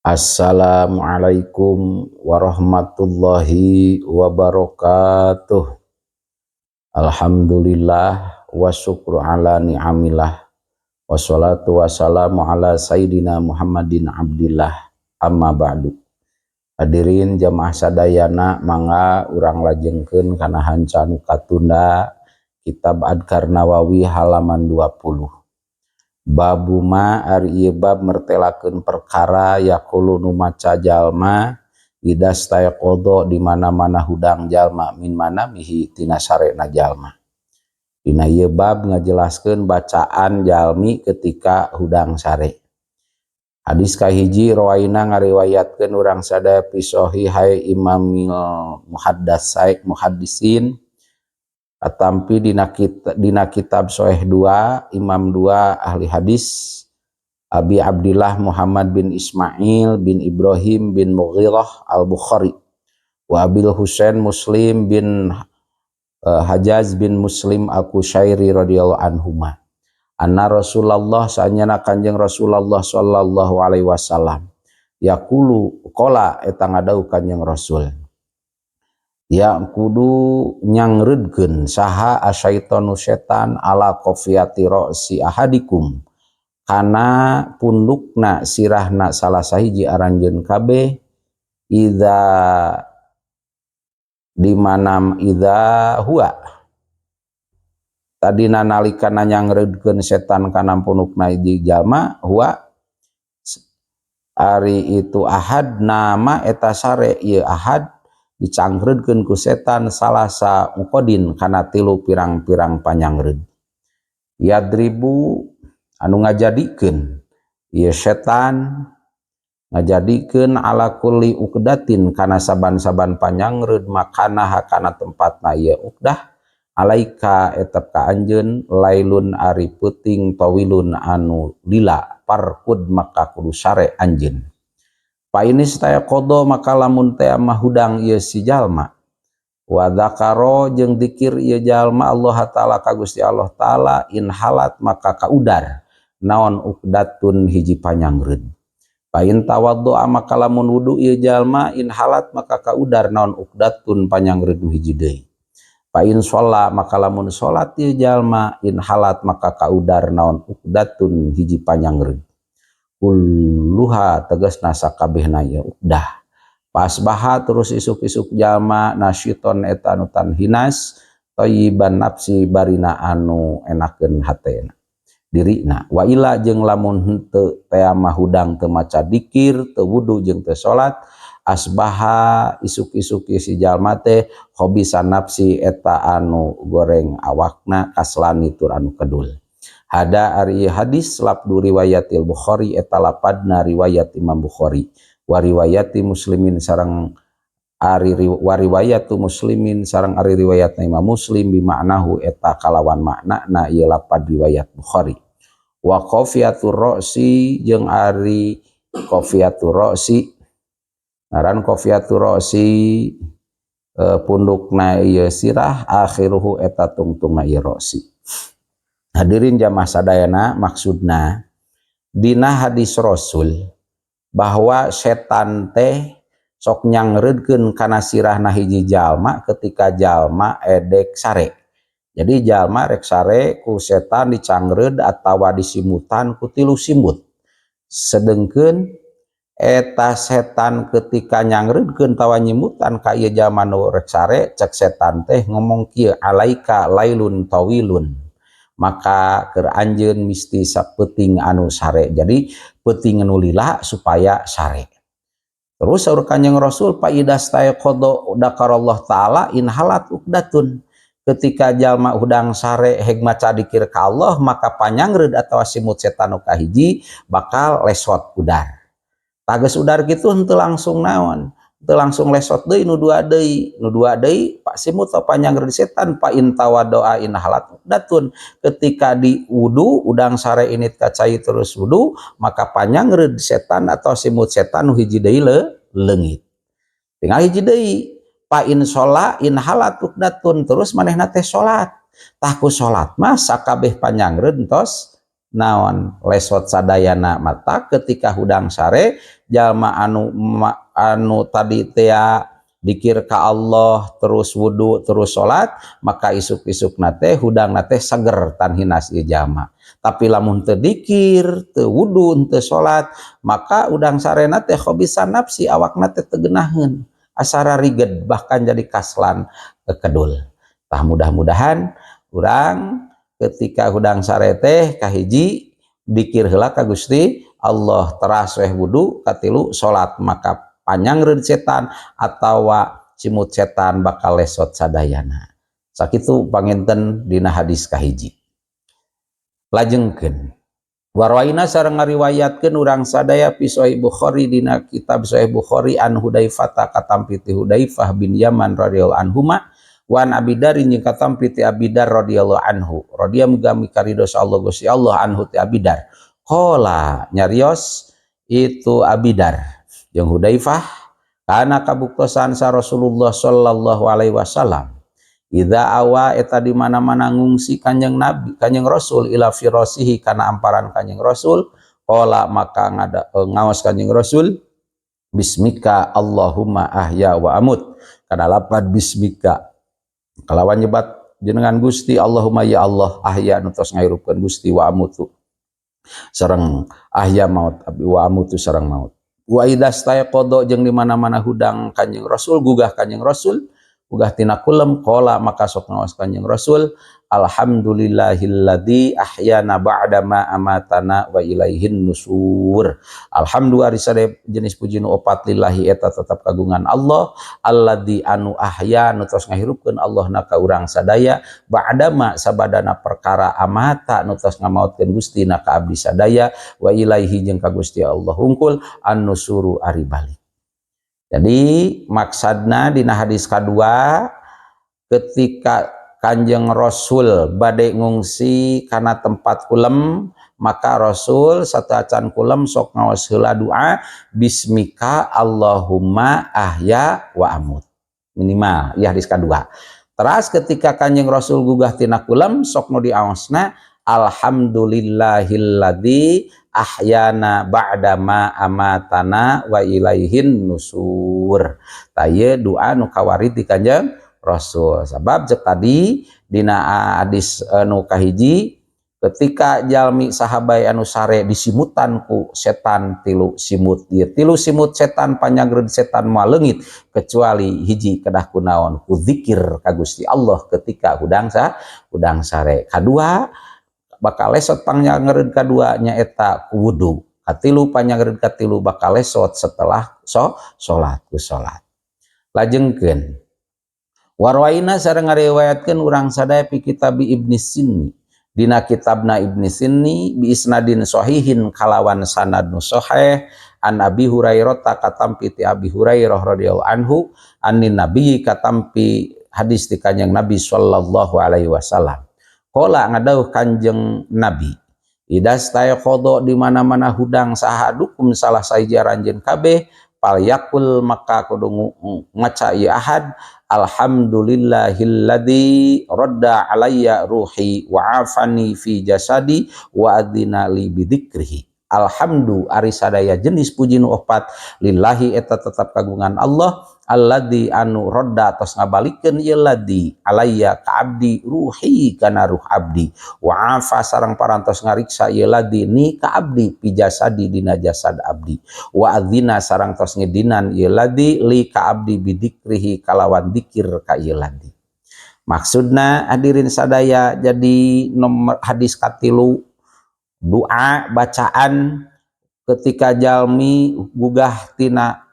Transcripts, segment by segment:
Assalamualaikum warahmatullahi wabarakatuh. Alhamdulillah wa syukru ala ni'amillah. Wassalatu wassalamu ala sayyidina Muhammadin abdillah, amma ba'du. Hadirin jamaah sadayana, mangga urang lajengkeun kana hanca nu katunda, Kitab Adzkar Nawawi halaman 20. Babu ma, ari ieu bab mertelakeun perkara, yaqulu nu maca jalma, idastayqadha di mana-mana hudang jalma, min manamihi tina sarena jalma. Dina ieu bab ngajelaskeun bacaan jalmi ketika hudang sare. Hadis kahiji, rawaina ngariwayatkeun urang sadaya, fi Shahihai Imamil Muhaddasai Muhaddisin, katampi dina kitab Sahih dua imam, dua ahli hadis, Abi Abdillah Muhammad bin Ismail bin Ibrahim bin Mughirah Al-Bukhari wa Abil Husain Muslim bin Hajjaj bin Muslim Al-Qusyairi radhiyallahu anhuma, anna Rasulullah, sanyana Kanjeng Rasulullah sallallahu alaihi wasallam, yaqulu qala eta ngadawuh Kanjeng Rasul, ya'qudu nyangreudkeun saha asyaitonu setan, ala qafiyati ra'si ahadikum kana pundukna sirahna salah sahiji aranjeun kabeh, idza di mana idza huwa tadina nalika nyangreudkeun setan kana pundukna hiji jalma, huwa ari itu ahad nama eta sare ieu ahad dicangreudkeun ku setan, salasa uqadin kana tilu pirang-pirang panyangreud, yadribu anu ngajadikeun ieu setan, ngajadikeun, ala kulli uqdatin kana saban-saban panyangreud, makanaha kana tempatna ieu uqdah, alaika etep ka anjeun, lailun ari peuting, tawilun anu lila, farqud maka kudu sare anjeun. Fa inistayqadha maka lamun teh mah hudang ieu si jalma, wa dzakara jeung dikir ieu jalma, Allah taala ka Gusti Allah taala, inhalat maka kaudar naon uqdatun hiji panyangreud. Fa in tawaddoa maka lamun wudu ieu jalma, inhalat maka kaudar naon uqdatun panyangreud hiji deui. Fa in sholla maka lamun salat ieu jalma, inhalat maka kaudar naon uqdatun hiji panyangreud, kulluha tegasna sakabehna ieu uqdah. Fa asbaha terus isuk-isuk jalma, nasyiton eta anu tan hinas, thayyiban nafsi barina anu enakeun hatena dirina. Wa ila jeung lamun henteu tea mah hudang, teu maca dikir, teu wudu jeung teu salat, asbaha isuk-isuk si jalma teh, khabisan nafsi eta anu goreng awakna, kaslani tur anu kedul. Hada ari hadis, lafdu riwayatil Bukhari eta lapadna riwayat Imam Bukhari, wa riwayati Muslimin sareng ari wa riwayatu Muslimin sareng ari riwayatna Imam Muslim, bimaknahu eta kalawan makna ieu lapad riwayat Bukhari. Wa qafiyatur ra'si jeung ari qafiyatur ra'si, ngaran qafiyatur ra'si pundukna ieu sirah, akhiruhu eta tungtungna ieu ra'si. Hadirin jamaah sadayana, maksudna dina hadis Rasul bahwa setan teh sok nyangreudkeun kana sirahna hiji jalma ketika jalma edek sare. Jadi jalma rek sare ku setan dicangreud atawa disimutan ku tilu simut. Sedengkeun eta setan ketika nyangreudkeun tawa nyimutan ka ieu jalma nu rek sare, cek setan teh ngomong kieu, alaika lailun tawilun, maka keur anjeun misti sapeuting anu sare. Jadi peuting anu lila supaya sare. Terus saur Kanjeng Rasul, fa idastayqadha dzakarallah taala inhalat uqdatun, ketika jalma hudang sare heg maca dikir ka Allah, maka panyangreud atawa simut setan nu kahiji bakal lesot udar. Tah, geus udar kitu henteu langsung naon, teu langsung lesot deui nu dua deui, nu dua deui pak simut atau panyangreud setan, fa in tawaddoa inhalat uqdatun, ketika di wudu, udang sare ini kacai terus wudu, maka panyangreud setan atau simut setan nu hiji deui leungit. Tinggal hiji deui, fa in sholla inhalat uqdatun, terus manehna teh salat. Tah, ku salat mah sakabeh panyangreud entos Naon lesot sadayana? Mata ketika hudang sare, jalma anu tadi tea dikir ka Allah, terus wudu, terus salat, maka isuk-isuk nate hudang nate seger, tan hinas ieu jalma. Tapi lamun teu dikir, teu wudu, teu salat, maka udang sarena teh khabisan nafsi, awakna teh teu geunaheun, asa riged, bahkan jadi kaslan, kekedul. Tah, mudah-mudahan urang ketika hudang sare teh kahiji dikir heula ka Gusti Allah, teras weh wudu, katilu salat, maka panyangreud setan atawa simut setan bakal lesot sadayana. Sakitu panginten dina hadis kahiji. Lajengkeun, Warwaina sareng ngariwayatkeun urang sadaya fi Sahih Bukhari, dina kitab Sahih Bukhari, an Hudaifah, katampi ti Hudaifah bin Yaman radhiyallahu anhuma, wa an Abi Dar, jeung katampi ti Abi Dar radhiyallahu anhu, radhiya muga mikaridho Allah Gusti Allah anhu ti Abi Dar. Qala, nyarios itu Abi Dar jeung Hudaifah, kana kabuktosan sa Rasulullah sallallahu alaihi wasallam, Idza awa, eta di mana-mana ngungsi Kanjeng Nabi, Kanjeng Rasul, ila firasihi, kana amparan Kanjeng Rasul, qala, maka ngaos Kanjeng Rasul, bismika Allahumma ahya wa amut, kana lapad bismika, kalawan nyebat jenengan Gusti, Allahumma ya Allah, ahya nu tos ngahirupkeun Gusti, wa amutu sareng ahya maut, wa amutu sareng maut. Wa idza stayqadha, jeung di mana-mana hudang Kanjeng Rasul, gugah Kanjeng Rasul, gugah tina kulem, qala, maka sok ngaos Kanjeng Rasul, alhamdulillahilladzi ahyana ba'da ma amatana wa ilaihin nusur. Alhamdulillah, ari jenis puji nu opat, lillahi eta tetap kagungan Allah, alladzi anu ahya nu tos ngahirupkeun Allah na ka urang sadaya, ba'dama sabadana perkara, amata nu tos ngamaotkeun Gusti na ka abdi sadaya, wa ilaihi jeung ka Gusti Allah hungkul, an-nusuru ari balik. Jadi maksadna dina hadis kedua, ketika Kanjeng Rasul bade ngungsi karena tempat kulem, maka Rasul sateuacan kulem sok ngaos heula doa bismika Allahumma ahya wa amut, minimal ya hadis kedua. Teras ketika Kanjeng Rasul gugah tina kulem, sok nu diaosna alhamdulillahilladzi ahyana ba'da ma amatana wa ilaihin nusur. Tah, ieu doa nu kawarit di Kanjeng Rasul, sabab cek tadi dina hadis nu kahiji, ketika jalmi sahabat anu sare disimutan ku setan tilu simut ieu, tilu simut setan, panyagreud setan moal leungit kecuali hiji, kedah kunaon? Ku zikir ka Gusti Allah ketika hudang sare. Kadua bakal lesot panyagreud kadua nyaeta ku wudu. Katilu, panyagreud katilu bakal lesot setelah salat, ku salat. Lajengkeun, warwaina sareng ngariwayatkeun urang sadaya fi kitab Ibni Sinni, dina kitabna Ibni Sinni, bi isnadin sahihin, kalawan sanad nu sahih, an Abi Hurairah, katampi ti Abi Hurairah radhiyallahu anhu, anin Nabi, katampi hadis ti Kanjeng Nabi sallallahu alaihi wasallam. Qala, ngadawuh Kanjeng Nabi, idza stayqadha, di mana-mana hudang, saha ahadukum, salah sahiji aranjeun kabeh, falyaqul, maka kudu ngaca ieu ahad, alhamdulillahilladzi radda alayya ruhi wa afani fi jasadi wa adzina li bidzikrihi. Alhamdu ari sadaya jenis puji nu opat, lillahi eta tetap kagungan Allah, alladzi anu radda tos ngabalikeun ieu ladzi, alayya ka abdi, ruhi kana ruh abdi, wa afa sareng parantos ngariksa ieu ladzi, ni ka abdi, fi jasadi dina jasad abdi, wa adzina sareng tos ngidinan ieu ladzi, li ka abdi, bidzikrihi kalawan dikir ka ieu ladzi. Maksudna, hadirin sadaya, jadi nomor hadis katilu, doa bacaan ketika jalmi gugah tina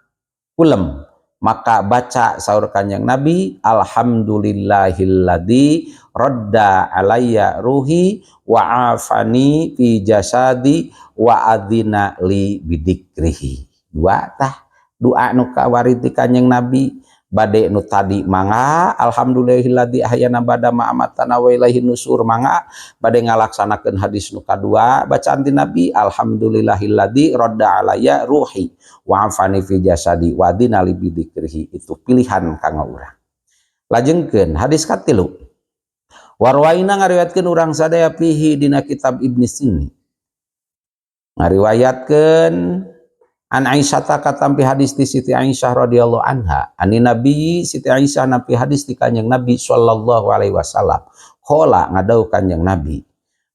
kulem, maka baca saur Kanjeng Nabi, alhamdulillahilladzi radda alayya ruhi wa afani fi jasadi wa adzina li bidzikrihi. Dua tah doa nu kawarit ti Kanjeng Nabi. Bade nu tadi mangga, alhamdulillahilladzi ahyana ba'da ma amatana wa ilaihin nusur, mangga bade ngalaksanakeun hadis nu kadua, bacaan ti Nabi, alhamdulillahilladzi radda alayya ruhi wa afani fi jasadi wa adzina li bidzikrihi. Itu pilihan kanggo urang. Lajengkeun hadis katilu, warwaina ngariwayatkeun urang sadaya fihi dina kitab Ibni Sinni. Ngariwayatkeun an Aisyah katampi hadis ti Siti Aisyah radhiyallahu anha anin Nabi, Siti Aisyah nampi hadis ti Kanjeng Nabi sallallahu alaihi wasallam, qala, ngadawuh Kanjeng Nabi,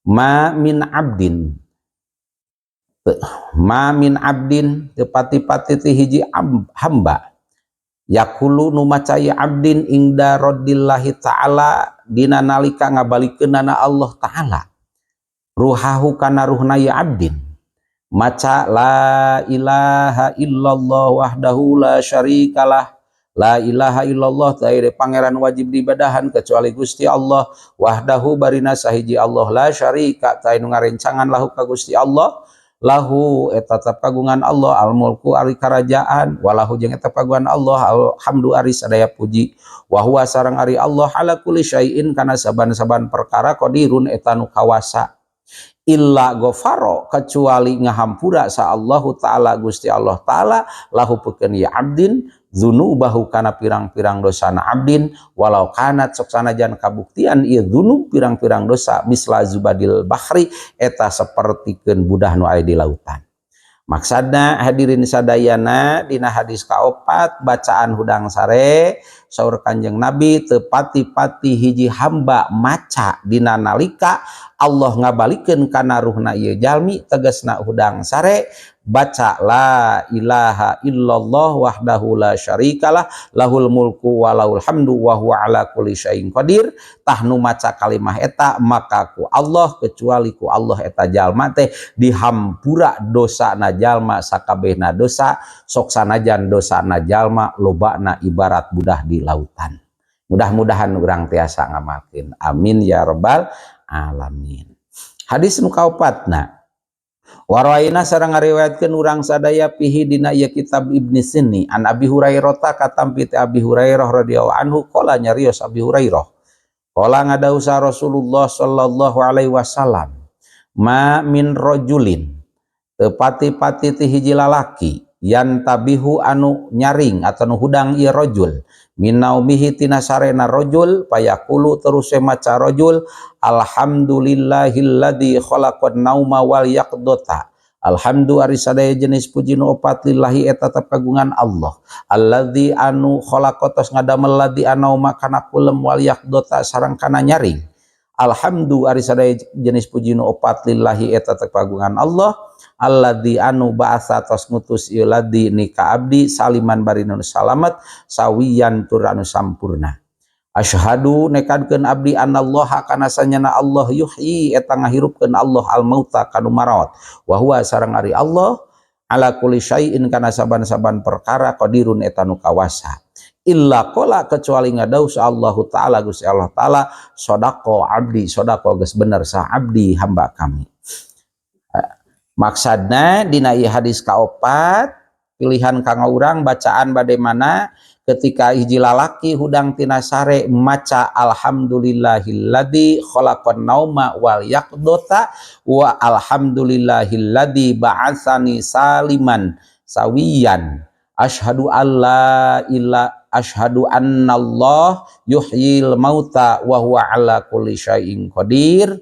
ma min abdin, ma min abdin, teu pati-pati ti hiji hamba, yaqulu, nu maca abdin, inda raddillahi ta'ala, dina nalika ngabalikeunana Allah ta'ala, ruhahu, kana ruhna ya abdin, maca la ilaha illallah wahdahu la syarikalah. La ilaha illallah, teu pangeran wajib diibadahan kecuali Gusti Allah, wahdahu, barina sahiji Allah, la syarika, teu nu ngarencangan, lahu, ka Gusti Allah, lahu, eta tetap kagungan Allah, al mulku, ari karajaan, walahu, jeung eta kagungan Allah, alhamdu, ari sadaya puji, wa huwa, sareng ari Allah, ala kulli syai'in, kana saban-saban perkara, qadirun, eta nu kawasa, illa ghafaro, kecuali ngahampura sa Allahu ta'ala, Gusti Allah ta'ala, lahu, pikeun ya abdin, dzunubahu, kana pirang-pirang dosana abdin, walau kanat, sok sanajan kabuktian ieu dzunub, pirang-pirang dosa, misla zubadil bahri, eta sapertikeun budah nu aya di lautan. Maksudna, hadirin sadayana, dina hadis kaopat bacaan hudang sare, saur Kanjeng Nabi, teu pati-pati hiji hamba maca dina nalika Allah ngabalikeun kana ruhna ieu jalmi, tegasna hudang sare baca la ilaha illallah wahdahu la syarikalah lahul mulku wa lahul hamdu wa huwa ala kulli syai'in qadir. Tah, nu maca kalimah eta maka ku Allah, kecuali ku Allah eta jalma teh dihampura dosana jalma, sakabehna dosa, sok sanajan dosana jalma lobana ibarat budah di lautan. Mudah-mudahan urang tiasa ngamalkeun, amin ya rabbal alamin. Hadis nu kaopatna, Warwaina, sareng ngariwayatkeun urang sadaya, fihi, dina ieu kitab Ibni Sinni, an Abi Hurairah, katampi ti Abi Hurairah radhiyallahu anhu, qala, nyarios Abi Hurairah, qala, ngadawuh Rasulullah sallallahu alaihi wasallam, ma min rajulin, teu pati-pati ti hiji lalaki, yantabihu, anu nyaring atau nu hudang ieu rajul, min naumihi, tina sarena rajul, payaqulu, terus maca rajul, alhamdulillahilladzi khalaqan nauma wal yaqdota. Alhamdu, ari sadaya jenis puji nu opat, lillahi, eta tetep kagungan Allah, alladzi, anu, khalaqa, tos ngadamel, ladzi, anauma, kana kulem, wal yaqdota, sareng kana nyaring. Alhamdu, ari sadaya jenis puji nu opat, lillahi, eta tetep kagungan Allah, alladzi, anu, ba'atsa, tos ngutus ieu ladzi, ni ka abdi, saliman, bari nu salamet, sawiyan, tur anu sampurna. Asyhadu, nekadkeun abdi, anallaha, kana sanyana Allah, yuhyi, eta ngahirupkeun Allah, al mauta, kanu marawat, wa huwa, sareng ari Allah, ala kulli syai'in, kana saban-saban perkara, qadirun, eta nu kawasa, illa qala, kecuali ngadawuh Allahu ta'ala, Gusti Allah ta'ala, sadaqa abdi, sadaqa, geus bener, sa abdi, hamba kami. Maksudna dina ieu hadis kaopat, pilihan kanggo urang bacaan bade mana ketika hiji lalaki hudang tina sare maca alhamdulillahilladzi khalaqan nauma wal yaqdota wa alhamdulillahilladzi ba'atsani saliman sawiyan asyhadu alla ila asyhadu annallah yuhyil mauta wa huwa ala kulli syai'in qadir.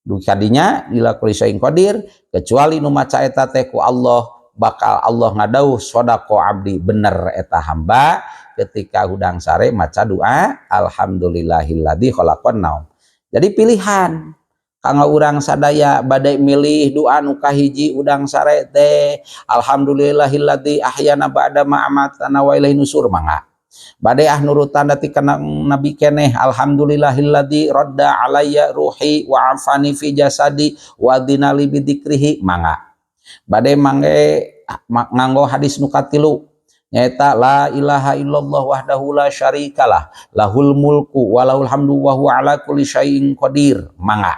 Du kadinya ila kulli syai'in qadir, kecuali nu maca eta teh ku Allah bakal Allah ngadawuh sadaqa abdi, bener eta hamba, ketika hudang sare maca doa alhamdulillahilladzi khalaqan naum. Jadi pilihan kanggo urang sadaya bade milih doa nu kahiji hudang sare teh, alhamdulillahilladzi ahyana ba'da ma amatana wa ilaihi nusur, mangga. Bade ah nurutan ti kana Nabi keneh, alhamdulillahilladzi radda alayya ruhi wa afani fi jasadi wa dinali bidzikrihi, mangga. Bade mangge nganggo hadis nu katilu, nyaeta la ilaha illallah wahdahu la syarikalah lahul mulku wa lahul hamdu wa huwa ala kulli syai'in qadir, mangga.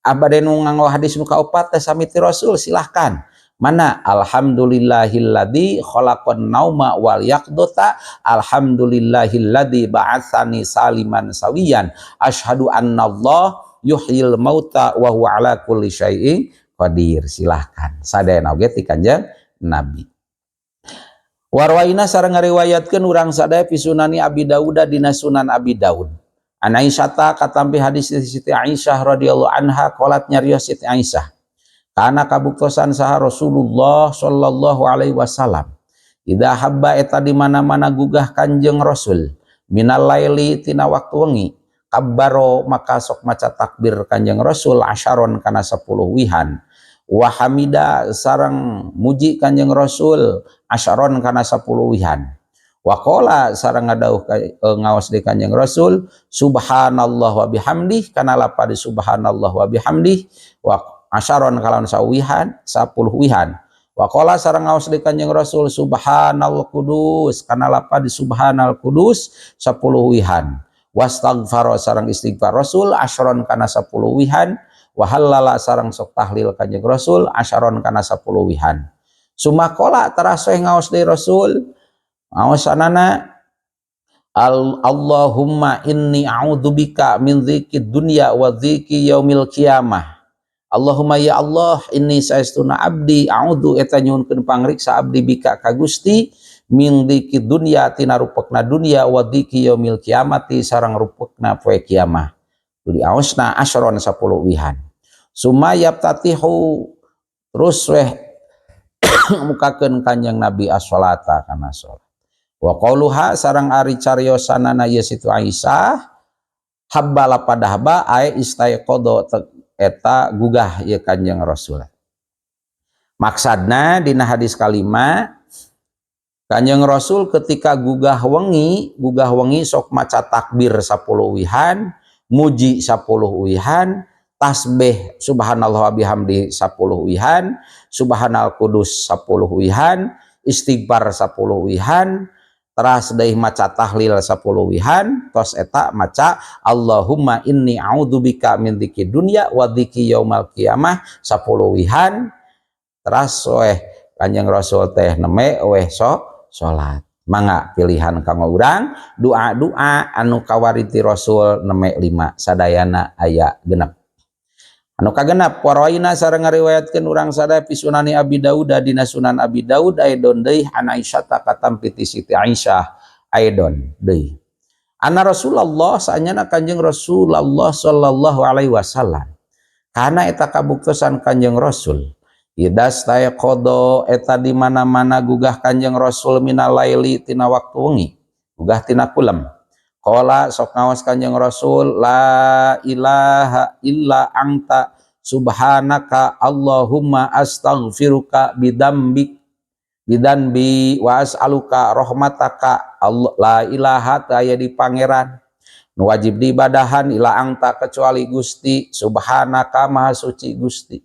Bade nu nganggo hadis nu kaopat teh sami ti Rasul, silahkan. Mana? Alhamdulillahilladzi khalaqan nauma wal yaqdota alhamdulillahilladzi ba'atsani saliman sawiyan asyhadu annallah yuhyil mauta wa huwa ala kulli syai'in qadir, silahkan. Sadayana oge ti Kanjeng Nabi. Warwaina, sareng ngariwayatkeun urang sadaya, fi sunani Abi Dawud, dina Sunan Abi Daud, an Aisyah, katampi hadis Siti Aisyah radhiyallahu anha, qalat, nyarios Siti Aisyah. Kana kabuktosan saha Rasulullah sallallahu alaihi wasallam, idza habba eta di mana-mana gugah Kanjeng Rasul, minal laili tina waktu wengi, kabbaro maka sok maca takbir Kanjeng Rasul, asyaron kana 10 wihan, wa hamida sareng muji Kanjeng Rasul, asyaron kana 10 wihan, waqala sareng ngadauh ngaos di Kanjeng Rasul, subhanallah wa bihamdih kana lapad subhanallah wa bihamdih, wa asyaron kalawan sawihan 10 wihan, waqala sareng ngaos di Kanjeng Rasul, subhanal kudus kana lapad subhanal kudus 10 wihan, wastaghfara sareng istighfar Rasul, asyaron kana 10 wihan, wahallala sareng sok tahlil Kanjeng Rasul, asyaron kana 10 wihan. Sumakola teras we ngaos deui Rasul ngaosanana, Allahumma inni a'udzubika min dzikid dunya wa dziki yaumil qiyamah. Allahumma ya Allah, inni saestuna abdi, a'udzu eta nyuhunkeun pangriksa abdi, bika ka Gusti, min dziki dunya tina rupekna dunya, wa dziki yaumil qiyamati sareng rupekna poe kiamah. Diaosna asron 10 wihan. Summa yaftatihu terus weh mukakeun Kanjeng Nabi, as-sholata kana salat. Wa qauluha sareng ari cariosanana ieu Situ Aisyah, habba lapad habba ae istaiqadha eta gugah ieu Kanjeng Rasul. Maksadna dina hadis kalima, Kanjeng Rasul ketika gugah wengi sok maca takbir 10 wihan, muji 10 wihan, tasbih subhanallah wa bihamdi 10 wihan, subhanal kudus 10 wihan, istighfar 10 wihan, teras deui maca tahlil 10 wihan, tos eta maca Allahumma inni a'udzubika min dziki dunya wa dziki yaumal qiyamah 10 wihan, teras weh Kanjeng Rasul teh neme weh so salat. Mangga pilihan kanggo urang, doa-doa anu kawarid ti Rasul neme 5, sadayana aya 6. Anu kagenap, warawaina sareng ngariwayatkeun urang sadaya, fi sunani Abi Daud dina Sunan Abi Daud, aidon deui, an Aisyah katampi ti Siti Aisyah, aidon deui, anna Rasulullah saanyana Kanjeng Rasulullah sallallahu alaihi wasallam, kana eta kabuktosan Kanjeng Rasul, idza staiqadha eta di mana-mana gugah Kanjeng Rasul, minal laili tina waktu wengi, gugah tina kulem, qala sok ngaos Kanjeng Rasul, la ilaha illa anta subhanaka Allahumma astaghfiruka bidambik bidanbi wa as'aluka rahmataka. Allah, la ilaha aya di pangeran nu wajib diibadahan, illa anta kecuali Gusti, subhanaka maha suci Gusti,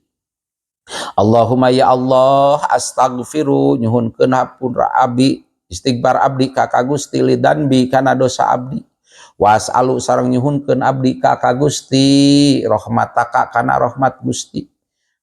Allahumma ya Allah, astaghfiru nyuhunkeun hampura abdi, istighfar abdi ka ka Gusti, lidanbi kana dosa abdi, was'alu sareng nyuhunkeun abdi ka ka Gusti, rahmataka kana rahmat Gusti.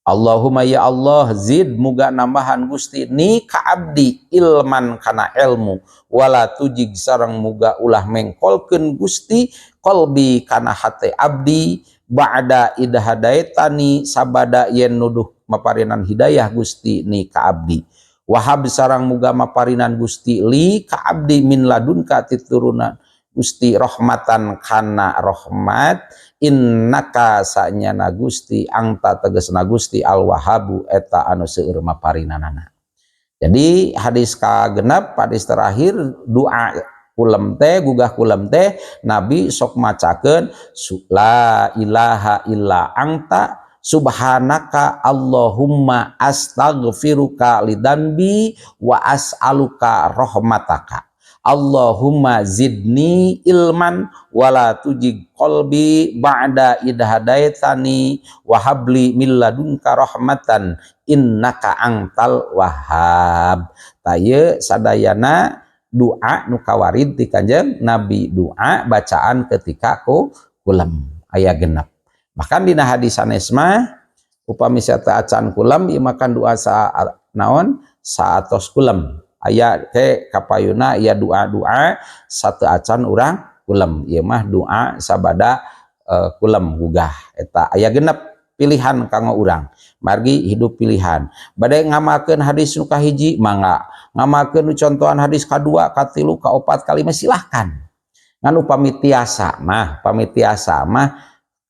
Allahumma ya Allah, zid muga nambahan Gusti, ni ka abdi, ilman kana ilmu, wala tujig sareng muga ulah mengkolkeun Gusti, qalbi kana hate abdi, ba'da idh hadaitani sabada yen nuduh maparinan hidayah Gusti ni ka abdi, wahab sareng muga maparinan Gusti, li ka abdi, min ladunka titurunan Gusti, rahmatan kana rahmat, innaka sanyana Gusti, angta tegesna Gusti, al wahabu eta anu seueur maparinanana. Jadi hadis kagenap, hadis terakhir, doa kulem teh, gugah kulem teh, Nabi sok macakeun la ilaha illa anta subhanaka Allahumma astaghfiruka lidanbi wa as'aluka rahmataka. Allahumma zidni ilman wala tujig qalbi ba'da idh hadaitani wa habli min ladunka rahmatan innaka antal wahhab. Tah, ieu sadayana doa nu kawarid ti Kanjeng Nabi, doa bacaan ketika ku kulem aya 6. Bahkan dina hadis sanes mah, upami teu acan kulem ieu makan doa sa naon saatos kulem aya ke kapayuna ya, doa-doa satu acan urang kulem. Ieu mah doa sabada kulem gugah eta aya 6, pilihan kanggo urang, margi hidup pilihan. Bade ngamalkeun hadis nu kahiji mangga, ngamalkeun nu contohan hadis kadua, katilu, kaopat, kalima, silahkan. Ngan upami tiasa mah, upami tiasa mah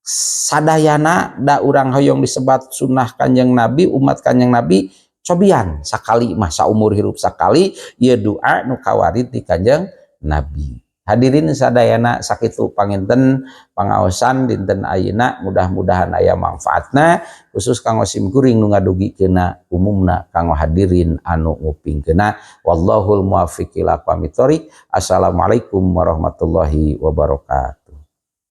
Sadayana da urang hoyong disebat sunnah Kanjeng Nabi, umat Kanjeng Nabi, cobian sakali mah, saumur hirup sakali ieu doa nu kawarid di Kanjeng Nabi. Hadirin sadayana, sakitu panginten pangaosan dinten ayeuna, mudah-mudahan aya manfaatna khusus kanggo sim kuring nu ngadugikeuna, umumna kanggo hadirin anu ngupingkeuna. Wallahul muwaffiq ila aqwamit thoriq. Assalamualaikum warahmatullahi wabarakatuh.